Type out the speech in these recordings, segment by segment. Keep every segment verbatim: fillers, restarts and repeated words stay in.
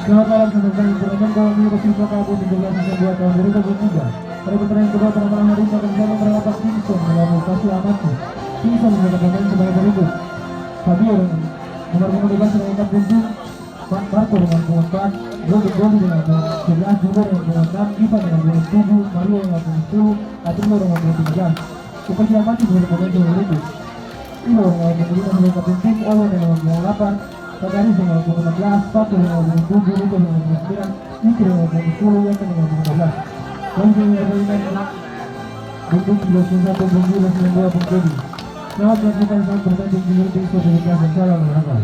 Selamat malam, selamat datang di turnamen Gawang Mio Basilica Cup U tujuh belas season dua tahun dua ribu dua puluh tiga. Pada pertandingan kedua, pada malam hari ini akan berlangsung antara Timson melawan Perkasi Amati. Timson menggunakan pemain sebanyak berikut: Fabio dengan nomor punggung dua belas dengan enam punggung, Marco dengan punggung empat, Dodi, Dodi dengan punggung sebelas, Jugo dengan punggung enam, Ivan dengan punggung tujuh, Mario dengan punggung sepuluh, Atrino dengan punggung tiga belas. Perkasi Amati menggunakan pemain sebanyak berikut: Ivo dengan punggung lima sebagai kapten tim, Owen dengan punggung delapan, Zakaris dengan punggung enam belas, Fatur dengan punggung tujuh, Lukas dengan punggung sembilan, Fikri dengan punggung sepuluh, Yakin dengan punggung dua belas. Lalu dengan pertandingan, Bung Bung Kilo Sunsa, Bung Bung Kilo sembilan dua, Bung Kodi. Selamat menyaksikan, selamat bertanding, Bung Bung Kilo, dan salam olahraga.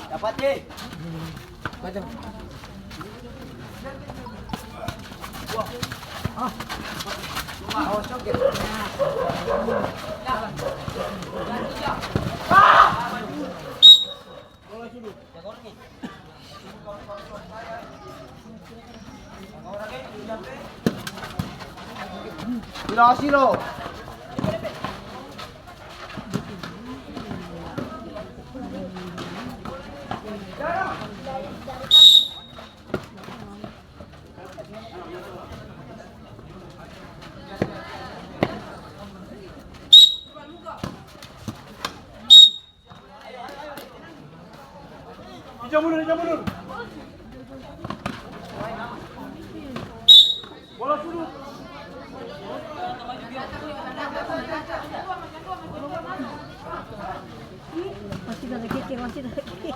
Dapat, eh. Awas, coket. Silo, silo. Ija mundur, ija mundur. Bola sudut. Masih ada keke, masih ada keke.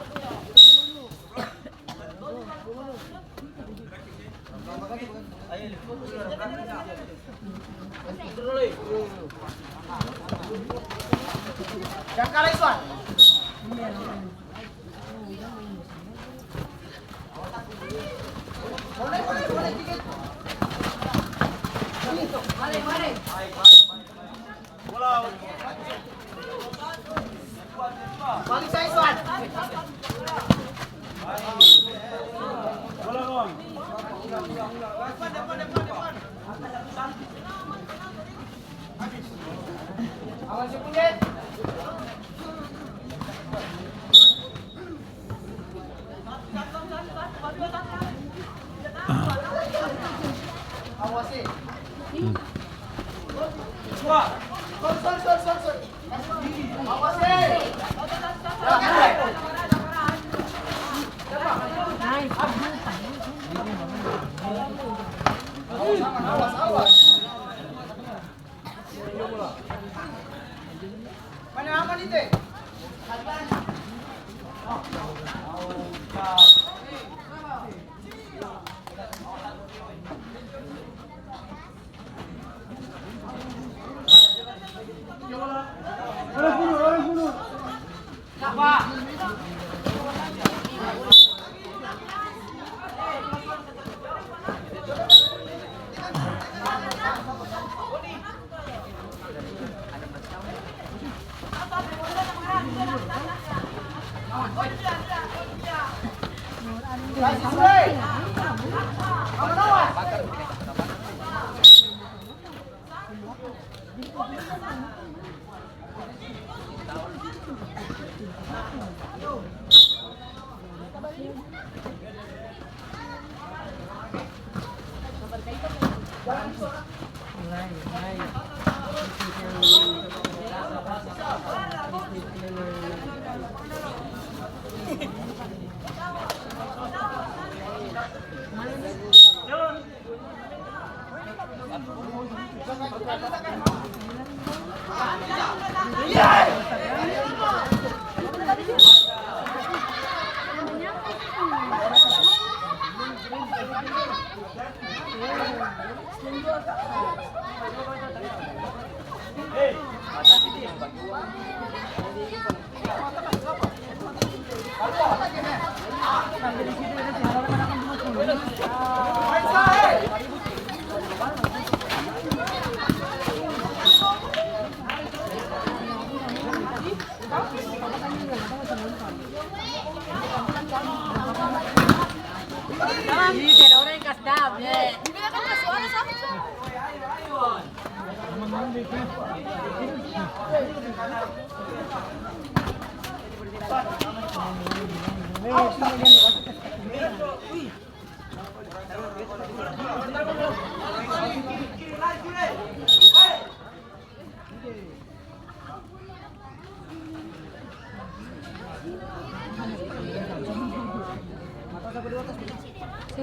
Ih, seng ada orang yang kas dam, ye. Seng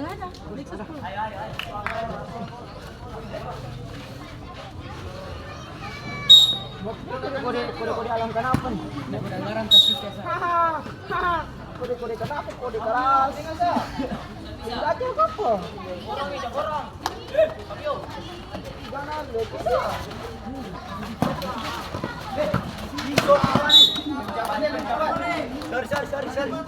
ada. Kode, kode, kode alam kanapa nih? Kode alam kasih. Kode, kode kanapa? Kode keras. Belajar apa? Sorry, sorry, sorry, sorry. Sorry, sorry.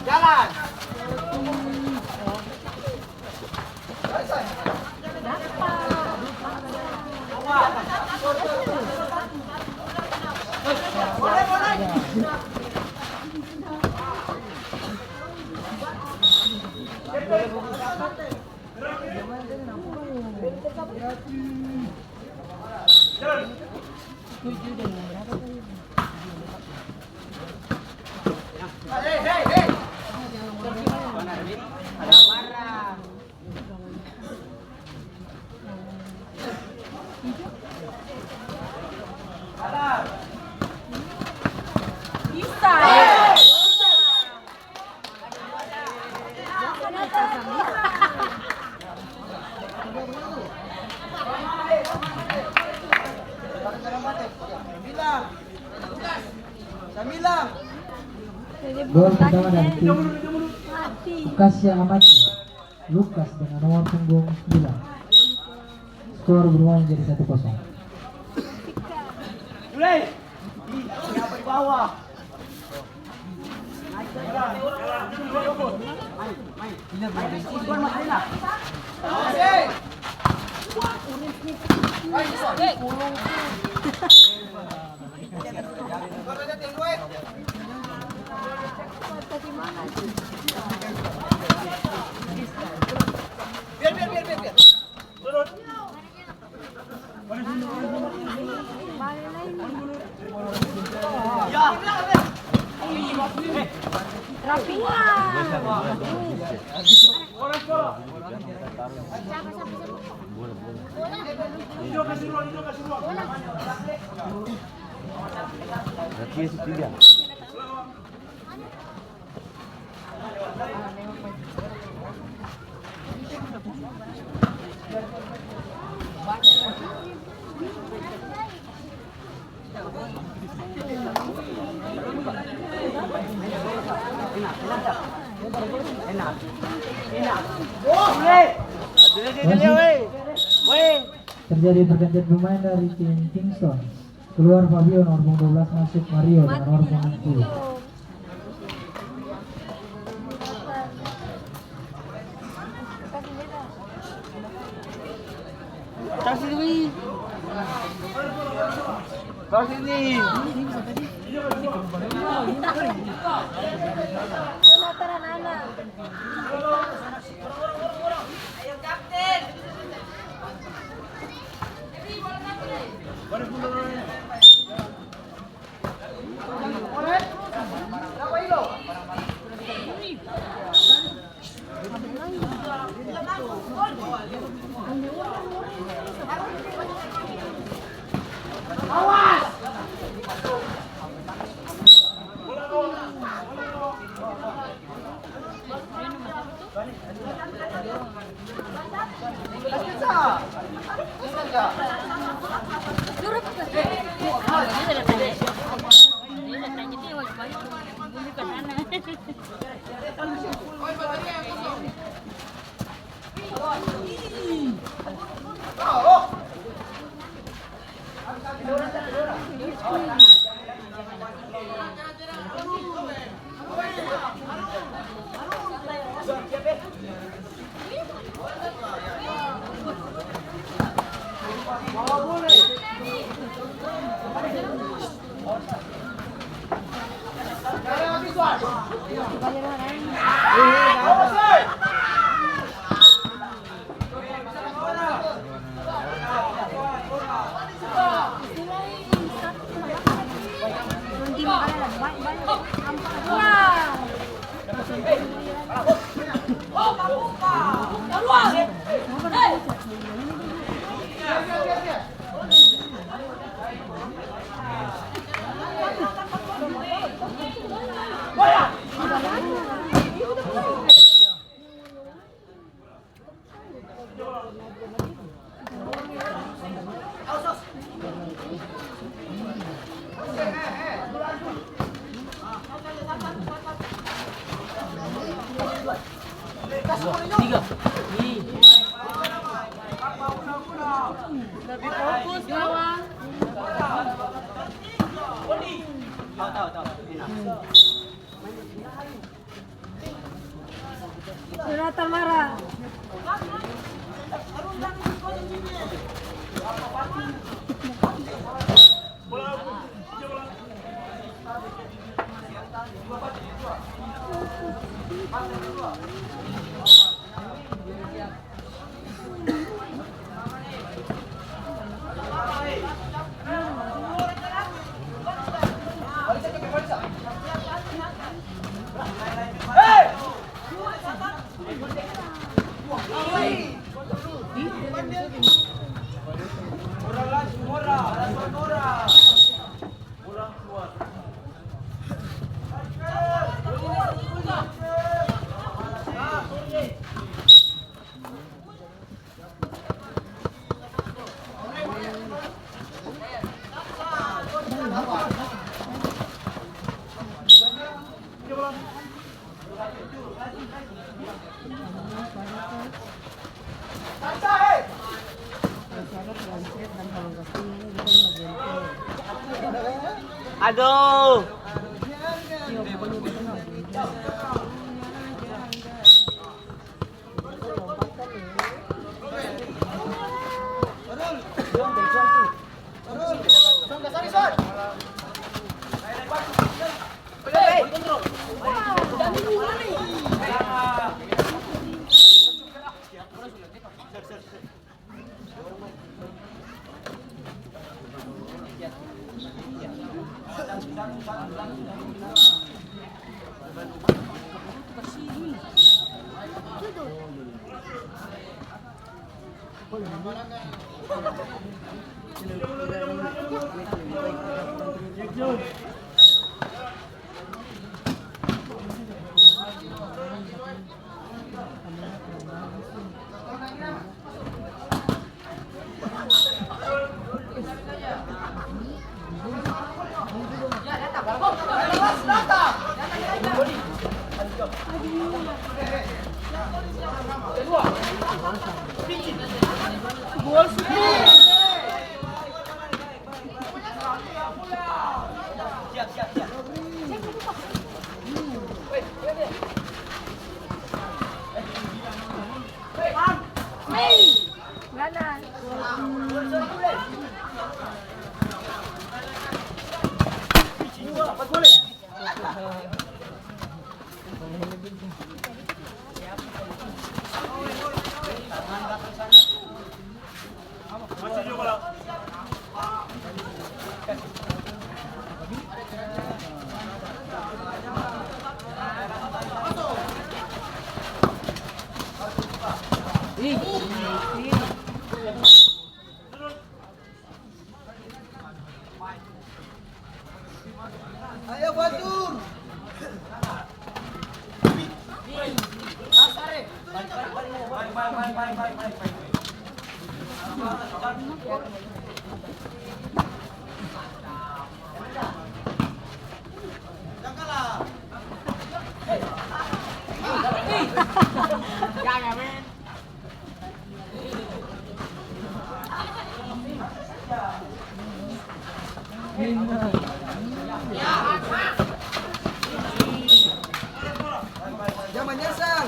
Jalan. Gol pertama dari tim Ukasia Amati, Lukas dengan nomor punggung sembilan. Skor berubah menjadi satu kosong. Terjadi pergantian pemain dari tim Kingston. Keluar Fabio nomor punggung dua belas, masuk Mario dengan nomor punggung sepuluh. Tahu sini. Tahu sini. Jonathan Mara. Aduh. Ayo, Fatur. Jang manyasal.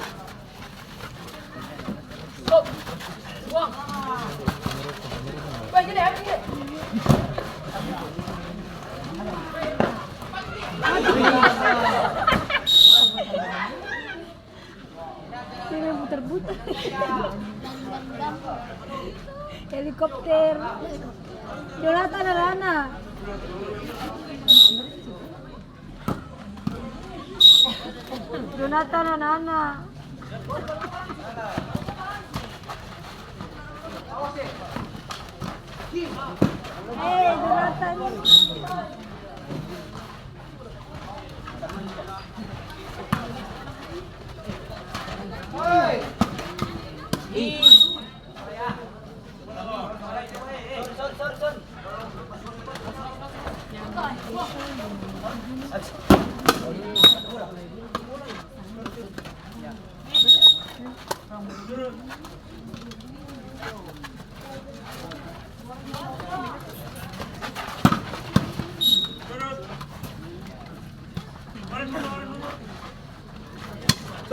Dia main putar-putar. Helikopter. Jonathan Arana. Jonathan Arana. Eh, Jonathan.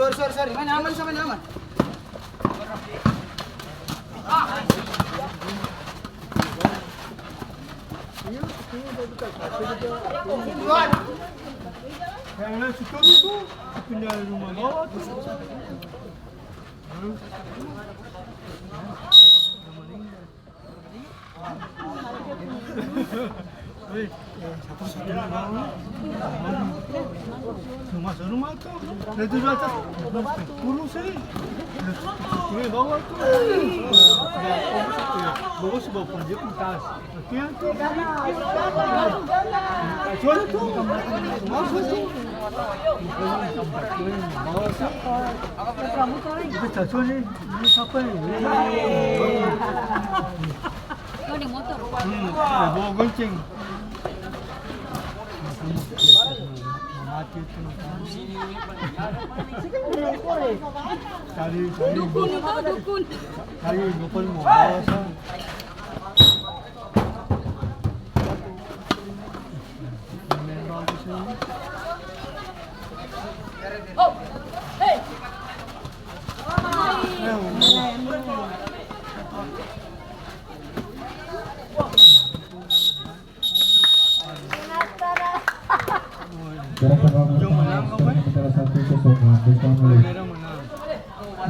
Sorry, sorry, sorry. Main aman, sa main aman. Yang lain situ tu, pindah rumah bawah tu. Hei, satu-satu ni bawah. Rumah, rumah tu. Dari tujuh atas. Kurus, eh. Ini bawah tu. Bagus, bawa pun dia pun tas. Dukun itu, dukun. Cari dukun mau bawa sa. Jom menang, kau, eh.